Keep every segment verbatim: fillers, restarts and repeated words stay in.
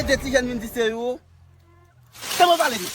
De ti jèn vin di se yo. Kòman pale di?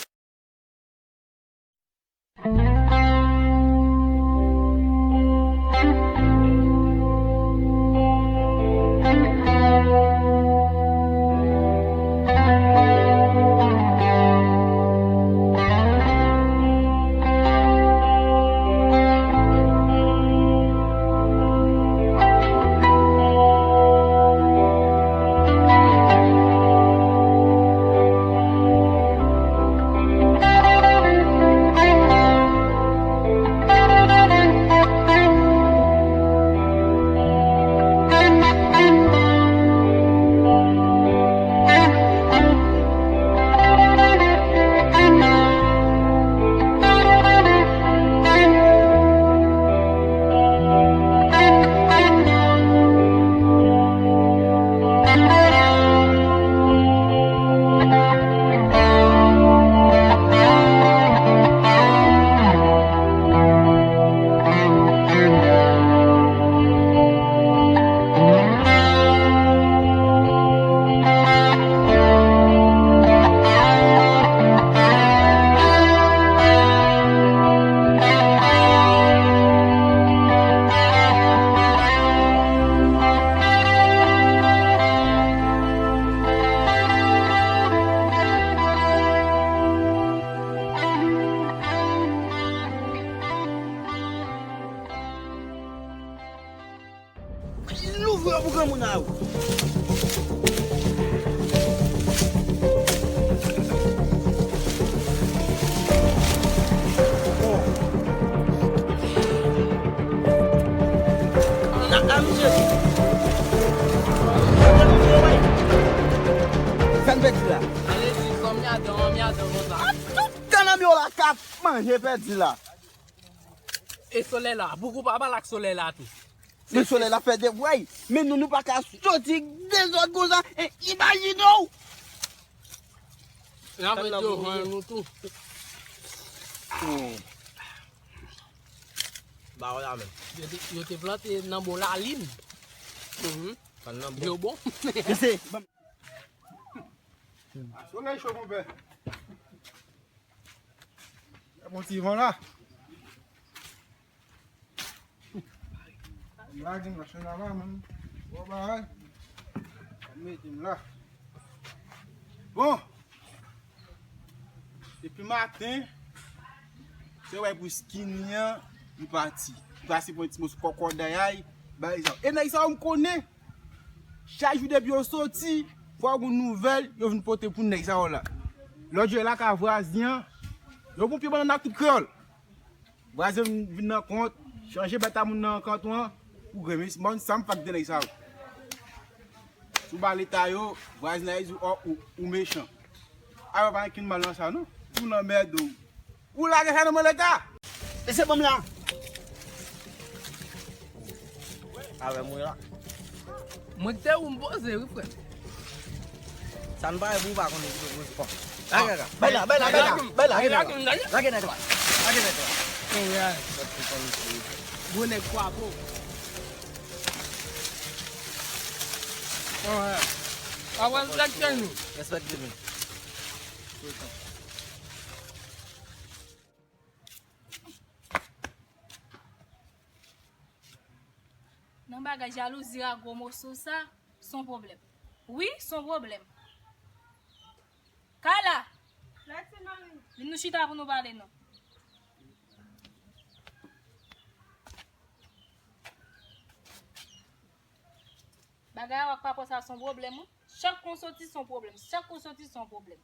Louvri yo pou granmoun la yo. Bon. Nan, a, misye. Sa n pèdi la. Ale di, kòm yadan, yadan konsa. A, tout kananm yo la k ap manje pèdi la. E solèy la, boug ou pa pale ak solèy la tou. Men solèy la fè de vway. Men nou, nou pa ka soti dezòd konsa. E imajine w. N ap met yo vann nou tou. Ba w la menm. Yo te, yo te plante nan bò lalin. Mhm. Yo bon. Mesye, ban m. A, solèy cho, konpè. Bon ti van la. M lage machin la, man. Bon bagay. Mete m la. Bon. Depi maten, se wè pou skinny an, li pati. Li pase pran ti moso kòkòday, bay sa. E nèg sa yo m konnen. Chak jou depi yo soti, fò gon nouvèl, yo vin pote pou nèg sa yo la. Lòt jou la ka vwazen an, yo pran pye bannann ak tout kreyòl. Vwazen vin, vin nan kont, chanje bèt a moun nan kanton an, pou grenmesi, m pa konn sa m fè ak de nèg sa yo. Si w ba leta yo, vwazinay di w, ò, ou, ou mechan. A yo pa gen kenn mal nan sa non. Ou lanmède w. Ou lage sa nan men leta. Mesye, ban m la. Avè mwen la. Mwen te ou m poze wi, frè. Sa n pa wè pou ou pa konnen ki te poze. Bon. Lage la. Bay la, bay la, bay la. Bay la, lage nèg la. Lage nèg la. Lage nèg la. Gwo nèg kwapo. Avan n lage nou. Respèkte nou. Nan bagay jalouzi a gwo moso sa, s on pwoblèm. Wi, s on pwoblèm. Kayla! Vin nou chita pou nou pale non. Bagay a w ak papa w sa s on pwoblèm wi. Chak kon soti s on pwoblèm. Chak kon soti s on pwoblèm.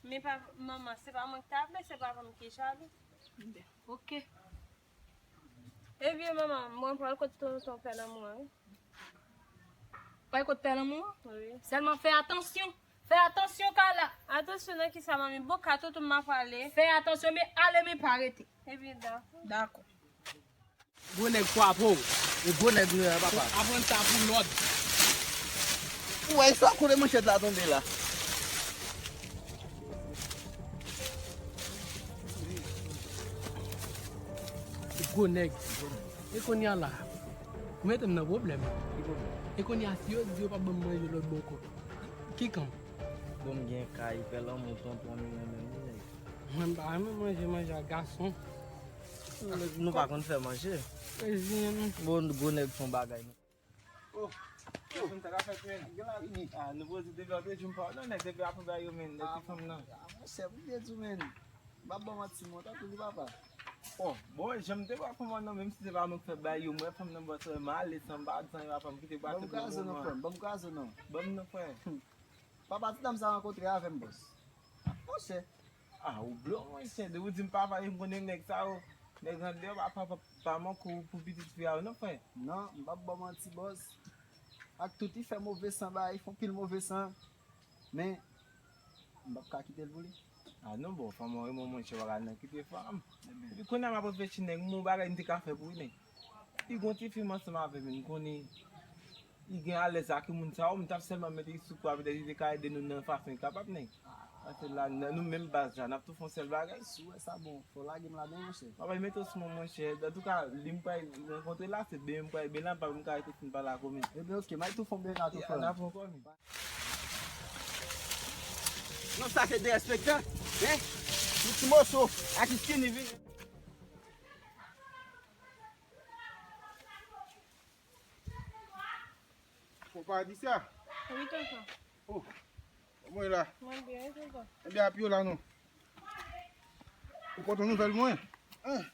Men pa, manman, se pa mwen ki ta vle, se papa m ki jalou. Oke. Ebyen, manman, mwen pral kot tonton pè lanmou an, wi. Pral kot pè lanmou an? Wi. Sèlman fè atansyon. Fè atansyon, Kayla. Atansyon nan kisa, manmi? Bon, ka tonton m ap ale. Fè atansyon, men ale, men pa rete. Ebyen, dakò. Dakò. Gwo nèg kwapo. E gwo nèg nou ye, papa. Aprann sa pou lòd. Ou wè sa kote manchèt la tonbe la. Gwo nèg. E kounye a la, ou mete m nan pwoblèm. E kounye a, si yo di yo p ap ban m manje lòt bò ankò, ki kan m? Bon, m gen kay, fè lanmou tonton, m renmen wi nèg. Mwen m pa renmen manje, manje a gason. Nou pa konn fè manje. Bon, gwo nèg fon bagay. Oh, oh, sa ka fèt, men. Gen la vini. Ah, nou poze depi antre jou m pa wè non, nèg depi apre ba yo, men, nèg ki fanm nan. Ah, monchè, pou m te di w, men. M p ap ba w manti, mwen, tankou li papa. Oh, bon, jan m te wè fanm nan, menm si se pa mwen k fè ba yo, mwen, fanm nan, bò, se m ale, san m pa di san yo, papa, m kite pase pou mwen. Ban m kraze non, frè m, ban m kraze non. Ban m non, frè. Papa ti dam sa rankontre avè m, bòs. Ah, monchè. Ah, ou blo, monchè. Depi w di m papa, m konnen nèg sa yo. Nèg anndan yo pa, pa, pa, pa manke w pou pitit fi a yo, non, frè. Non, m p ap ba w manti, bòs. Ak tout, li fè move san ba, li fè anpil move san. Men, m p ap ka kite l pou li. Ah, non, bon, fanm an, mwen, monchè, pa ka nan kite fanm. Epi kounye a m ap reflechi, nèg, m gon bagay m te ka fè pou li, nèg. Li gon ti fi m ansanm avè m, m konnen li gen alèz ak moun sa yo, m t ap sèlman mete li sou kwa, petèt li te ka ede nou nan fason li kapab, nèg. Paske la, nan nou menm baz la, n ap tou fè yon sèl bagay. Si w wè sa bon, fò w lage m ladan, monchè. Papa, mete w sou mwen, monchè. Antouka, li m pral rankontre la, se demen m pral, men la, m pa menm ka rete fin pale ak ou menm. Ebyen, oke, m al tou fè yon byen la tou, frè m. N ap fè yon kòmi. Non, sa se derespektan, hein? Yon ti moso, ak yon skinny vini. Fò pa di sa. Wi, tonton. Oh, kòman w ye la? Mwen byen, wi, tonton. Ebyen, apiye w la, non. Ou pote yon nouvèl mwen? Hein?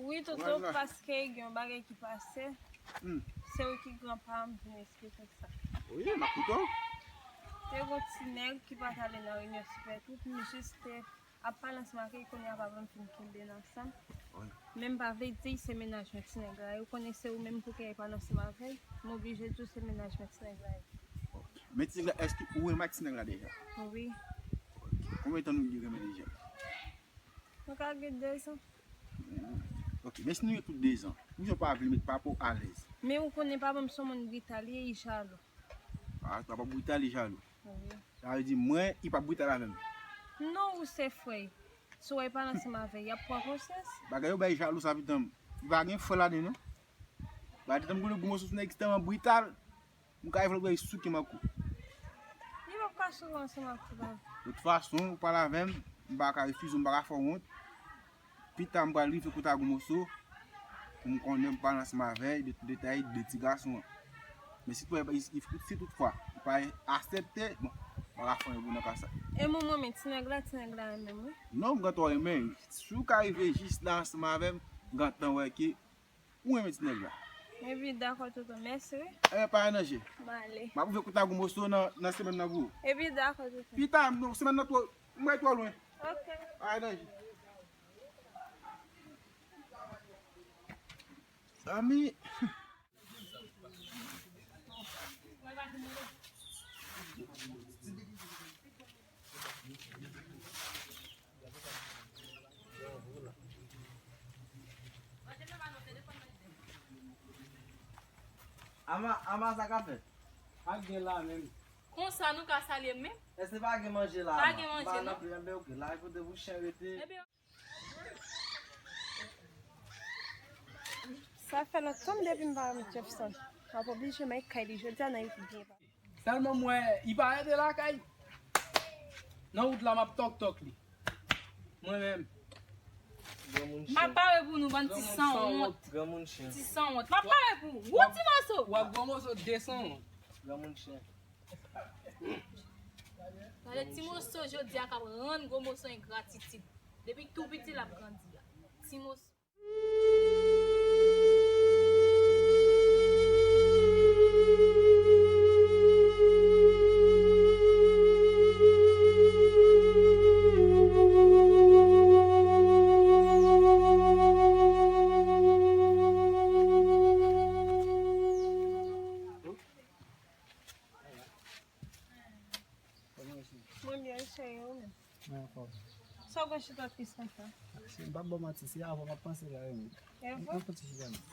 Wi, tonton, paske gen yon bagay ki pase. Hmm. Se ou ki granpa m vin esplike sa. Wi, m ap koute w. Te gon ti nèg ki pa t ale nan reyinyon sipè twoup, m jis te ap pale ansanm ak li, kounye a papa m fin kenbe n ansanm. Wi. Men m pa vle di se mennaj mwen ti nèg la ye. Ou konnen se ou menm pou kay pa ansanm avè l. M oblije di w se mennaj mwen ti nèg la ye. Ok. Men ti nèg la, èske ou renmen ak ti nèg la deja? Wi. Ok. Konbyen tan nou gen renmen deja? Nou ka gen dezan. Ok, men si nou gen tout dezan, poukisa w pa vle met papa w alèz? Men ou konnen papa m se yon moun brital, li, li jalou. Ah, papa w brital, li jalou. Wi. Sa vle di mwen, li p ap brital avè m. Non, ou se frè. Si w wè l pa ansanm avè l, y ap pran konsyans. Bagay yo bay jalou sa pitan m. Li pa gen frè ladan non. Bagay pitan m konnen gwo moso sou nèg ki tèlman brital. M ka evre l pou l souke m ak ou. Li p ap ka souke ansanm ak ou la. De tout fason, ou pale avè m, m pa ka refize w, m pa ka fè w wont. Pita m pral rive kote a gwo moso, pou m konnen m pale ansanm avè l, de tout detay, de ti gason an. Men si toutfwa, si toutfwa, li pa aksepte, bon, m pa ka fè anyen pou nan ka sa. E mwen, mwen, men ti nèg la, ti nèg la renmen m, wi. Non, m gen twò renmen. Si w ka rive jis la ansanm avè m, m gentan wè ke Ou renmen ti nèg la? Epi dakò, tonton, mèsi, wi. Enben, pa gen danje. M ale. M ap ouvè kout la gwo moso nan, nan semèn nan pou ou. Epi dakò, tonton. Pita, non, semèn nan twò, m wè twò lwen. Ok. Pa gen danje. Zanmi. Ama, ama, sa k ap fèt? Pa gen la menm. Konsa nou ka salye m menm? Èske pa gen manje la? Pa gen manje, non. Anben, ok, la kote pou chen rete. Sa fè lontan depi m pa wè Jefferson. M ap oblije men kay li jodi a nan ekip gen pa. Sèlman m wè li pa rete lakay. Nan wout la m ap tòk tòk li. Mwen menm. M ap pare pou nou bann ti sanwont. Granmoun chen. Ti sanwont. M ap pare pou ou. Ou ti moso. W ap gwo moso de sanwont. Granmoun chen. Gade ti moso jodi a k ap rann gwo moso engratitid. Depi tou piti l ap grandi a. Ti moso. Mwen byen, cheri, ou menm? Mwen anfòm. Sa w gen chita tris konsa? Se, m p ap ba w manti, se avè w m ap panse la, wi. E vre? Mwen fon ti chita non.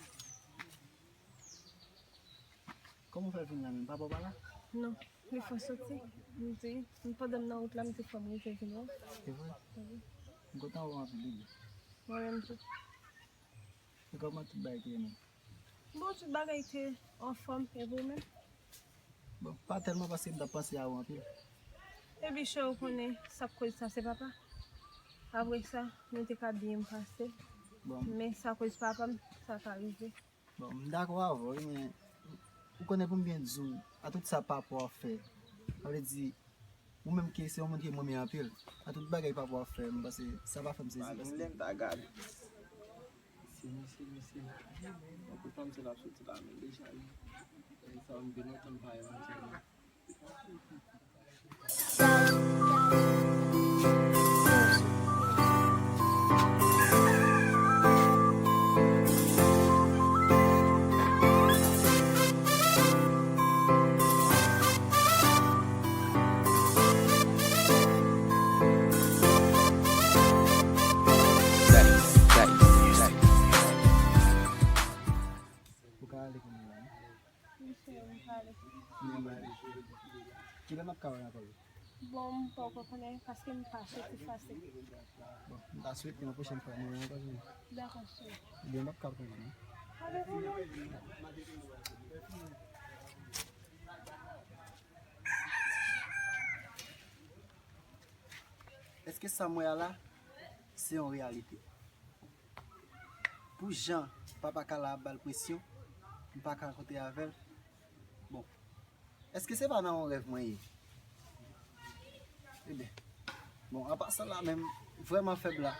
Kòman w fè vin la menm? Papa w pa la? Non, li fon soti. M te, m, pandan m nan wout la, m te fè m rive vin wè w. E vre? Wi. M kontan wè w anpil, bebe. Mwen menm tou. E kòman tout bagay te ye menm? Bon, tout bagay te anfòm, e pou ou menm? Bon, pa tèlman paske m t ap panse a ou anpil. Epi chè, ou konnen sa k koz sa se papa. Apre sa, nou te ka byen pase. Bon. Men sa koz papa m, sa ka rive. Bon, m dakò avè w, wi, men ou konnen pou m byen di w, a tout sa papa w ap fè, sa vle di, ou menm ki se yon moun ki m renmen anpil, a tout bagay papa w ap fè, m panse sa pa fè m sezi. Pa gen lè m ta gade. Mesye, mesye, mesye. Mwen kontan se l ap soti la, men deja, wi. Sa m byen lontan m pa wè manzè. Ou ka ale kounye a la, wi. Wi, cheri, m prale. Men, kilè n ap ka wè ankò, wi? Bon, m poko konnen, paske m fache, ti fache. Bon, m ta swete yon pwochèn fwa nou wè ankò, cheri. Dakò, cheri. Ebyen, m ap ka konnen, non? Pa gen pwoblèm. Èske sa m wè a la, se yon reyalite? Pou jan papa Kala ap ba l presyon, m pa ka rankontre avè l. Bon, èske se pa nan yon rèv mwen ye? Ebyen, bon, apa sa la menm, vrèman fèb la.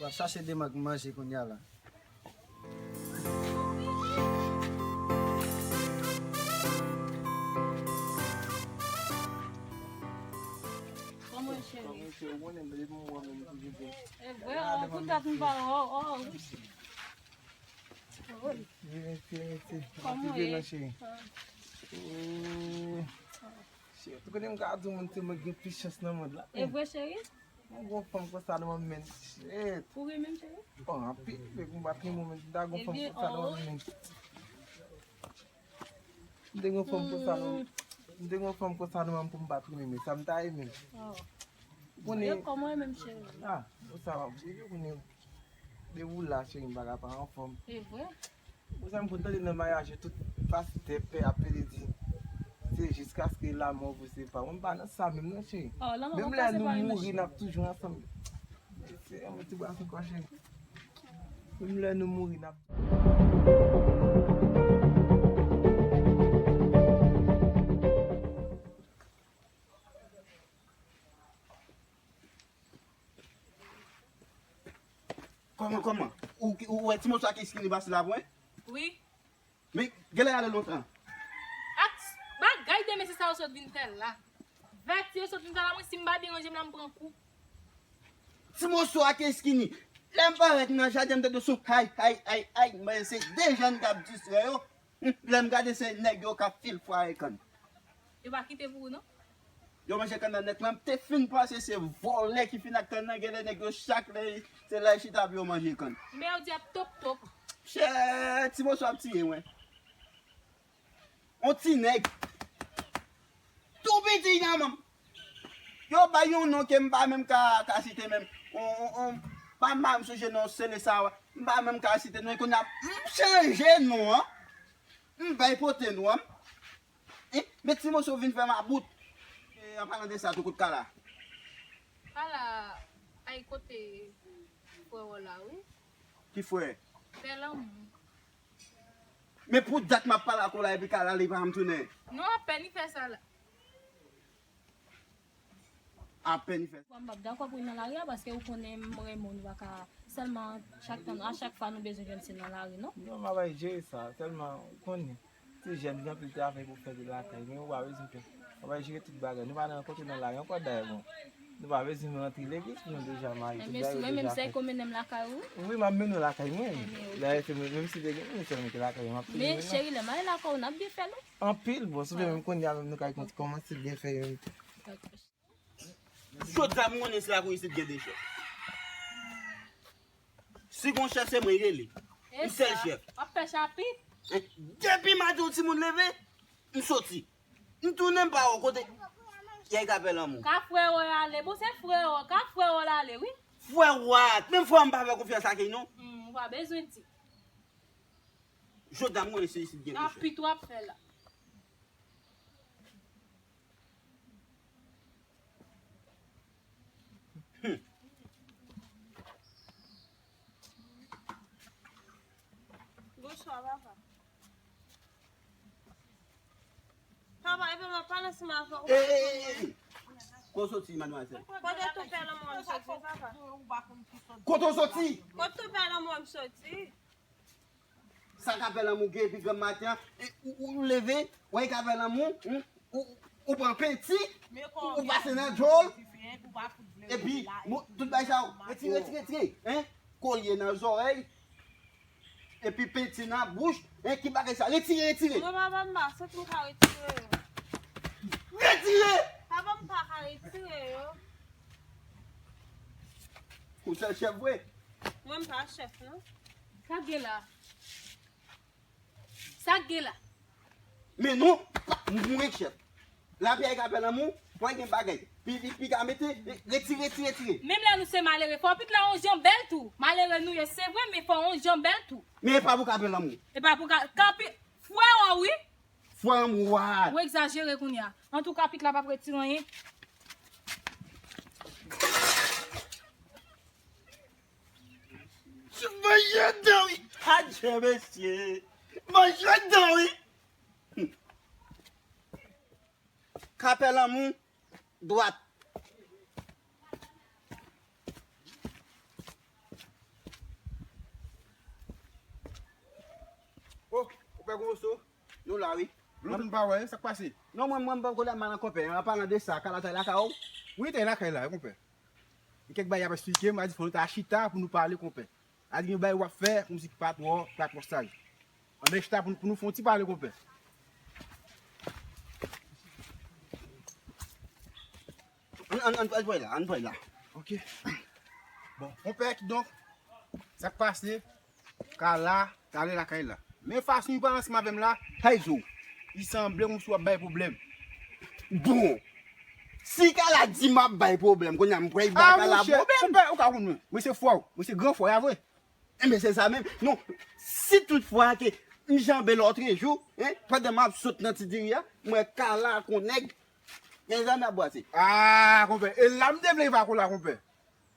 W ap chache de mang manje kounye a la. Kòman, cheri? Kòman, cheri? Ou konnen, depi m wè menm toujou gen. E vre, oh, poutèt m pa, oh, oh, wi. Wi, mèsi, mèsi. Kòman w ye? Cheri. Oh. Cheri, ou konnen m ka di w moun se mwen ki gen plis chans nan mond la. E vre, cheri? Mwen gon fanm konsa nan mwen menm, shit. Ou renmen m, cheri? Bon, anpil, men pou m pa t renmen w menm, si m ta gon fanm konsa nan mwen menm. M te gon fanm konsa nan, m te gon fanm konsa nan mwen pou m pa t renmen, men sa m ta renmen. Ou konnen. Yo, kòman w ye menm, cheri? Ah, konsa m ap viv, ou konnen. Depi w la, cheri, m pa ka pa anfòm. E vre? Ou sa m konn tande nan maryaj yo, tout pastè, pè ap pede di, se jiskaske lamò vous sépare. Mwen m pa nan sa menm non, cheri. Oh, lanmò pa ka separe nou, cheri. Menm lè nou mouri, n ap toujou ansanm. Se yon ti bras ankò, cheri. Menm lè nou mouri, n ap Kòman, kòman? Ou, ou wè ti moso a ki skinny pase la pou mwen? Wi. Men, genlè ale lontan. Ak bagay de mesye sa yo sot vin fè la. Vèt yo sot vin fè la, mwen, si m pa byen ranje m la, m pran kou. Ti moso a ki skinny. Lè m parèt nan jaden, m tande son hay, hay, hay, hay. Mwen, se de jèn k ap distrè yo. Lè m gade se nèg yo k ap fil fwaye kann. Yo pa kite pou ou non. Yo manje kann nan nèt. Mwen m te fin panse se vòlè ki fin ak kann nan. Genlè nèg yo chak lè se la yo chita pou yo manje kann. Men yo di ap tok tok. Chè, ti moso ap tiye mwen. On ti nèg. Tou piti nan menm. Yo bay yon non ke m pa menm ka, ka site menm. On, on, on, pa m pa menm sonje non, sele sa, m pa menm ka site non, kounye a m chanje non an. M bay pote non an. Eh, men ti moso vin fè mabout. Eh, an palan de sa, tou kote Kala? Kala, ay kote frè w la, wi. Ki frè? Frè lanmou. Men pou dat m ap pale ak ou la, epi Kala li pa janm tounen. Non, apèn li fè sa la. Apèn li fè. Bon, m p ap dakò pou l nan lari a, paske ou konnen m renmen w, nou pa ka sèlman chak tan, a chak fwa nou bezwen jwenn se nan lari, non? Non, m ap al jere sa, sèlman ou konnen, ti jèn gen anpil travay pou fè de lakay, men ou pa bezwen pè. M ap al jere tout bagay, nou pa nan rankontre nan lari ankò dayè, bon. Nou pa bezwen rantre legliz pou nou deja marye, tout bagay yo deja fèt. Men si mwen menm, se konbyen menm lakay ou? Wi, m ap mennen w lakay mwen. Dayè, se mwen, menm si te gen moun, se mwen ki lakay ou, m ap toujou mennen w. Men cheri, lè m ale lakay ou, n ap byen fè, non? Anpil, bon, si w vle menm kounye a menm nou ka kòmanse byen fè yon. Jodi a m konnen si lakou isit gen de chèf. Si gon chèf se mwen rele. Yon sèl chèf. W ap fè chapit? Depi maten yon timoun leve, m soti. M tounen m pa wè kote. Yay ka fè lanmou. Ka frè w ale. Bon, se frè w. Ka frè w ale, wi. Frè w a. Menm frè w m pa fè konfyans ak li non. Hmm, ou pa bezwen di. Jodi a m konnen se isit gen de chèf. Chapit w ap fè la. Bonswa, papa. Papa, epi mwen pale ansanm avè w. Ey, ey, ey, ey. Kote w soti, madmwazèl? Kote tou pè lanmò m soti, papa? Kote w soti? Kote tou pè lanmò m soti? Sa k ap fè lanmou gen epi granm maten an, e, ou, ou, ou leve, wè k ap fè lanmou, hmm, ou, ou pran penti, ou, ou pase nan djòl, epi mo-, tout bagay sa yo, retire, retire, retire, hein, kolye nan zòrèy, epi penti nan bouch, hein, ki bagay sa, retire, retire. Non, papa, m pa santi m ka retire yo. Retire! Papa, m pa ka retire yo. Ou sèl chèf vre? Mwen, m pa chèf, non. Sa k gen la? Sa k gen la? Men non, m mwen chèf. Lapyay ka fè lanmou, pa gen bagay. Pi, pi, pi ka mete, retire, retire, retire. Menm lè nou se malere, fò pitit la yon jan bèl tou. Malere nou ye, se vre, men fò yon jan bèl tou. Men e pa pou ka fè lanmou. E pa pou ka, kanpi, frè w, wi. Frè m, what? Ou egzajere kounye a. Antouka, pitit la p ap retire anyen. Manje dan wi. Adje, mesye. Manje dan wi. Ka fè lanmou dwat. Oh, ou pè gwo moso? Nou la, wi. Lontan n pa wè, sa k pase? Non, mwen, mwen, m poko la, m al nan konpè. An palan de sa, Kala ta lakay ou? Wi, te lakay la, konpè. Gen kèk bagay y ap esplike m, a di fò nou ta chita pou nou pale, konpè. A di gen bagay w ap fè, kòmsi ki pa twò, pa twò saj. Ann chita pou, pou nou fè yon ti pale, konpè. Ann, ann, ann, ann pale la, ann pale la. Ok. Bon, konpè, kidonk, sa k pase? Kala, t ale lakay la. Men fason li pale ansanm avè m la, Tayzo, li sanble kòmsi w ap bay pwoblèm. Bon, si Kala di m ap bay pwoblèm, kounye a m pral bay Kala pwoblèm. Ah, monchè, konpè, ou ka konn mwen. Mwen se frè w, mwen se gran frè w, a vre. Enben, se sa menm. Non, si tout fwa ke m janbe lòtrejou, hein, pandan m ap sot nan ti diri a, m wè Kala ak yon nèg, mezanmi ap bwase. Ah, konpè, e la m te vle va kou la, konpè.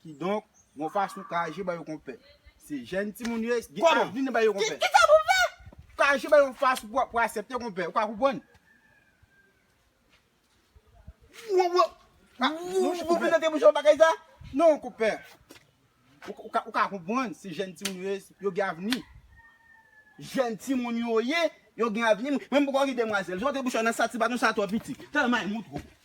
Kidonk, gon fason w ka aji ba yo, konpè. Se jèn timoun yo ye, gen avni nan ba yo, konpè. Kòman? Ki, kisa pou m fè? Ou ka aji ba yo yon fason pou, pou aksepte, konpè. Ou ka konprann? Ou, ou, ah, ou, ou vin nan te bouche bagay sa? Non, konpè. Ou, ou ka, ou ka konprann, se jèn timoun yo ye, yo gen avni. Jèn timoun yo ye, yo gen avni. Mwen m poko gen demwazèl. Jan w te bouche nan sa ti baton sa twò piti. Tèlman e mou twòp.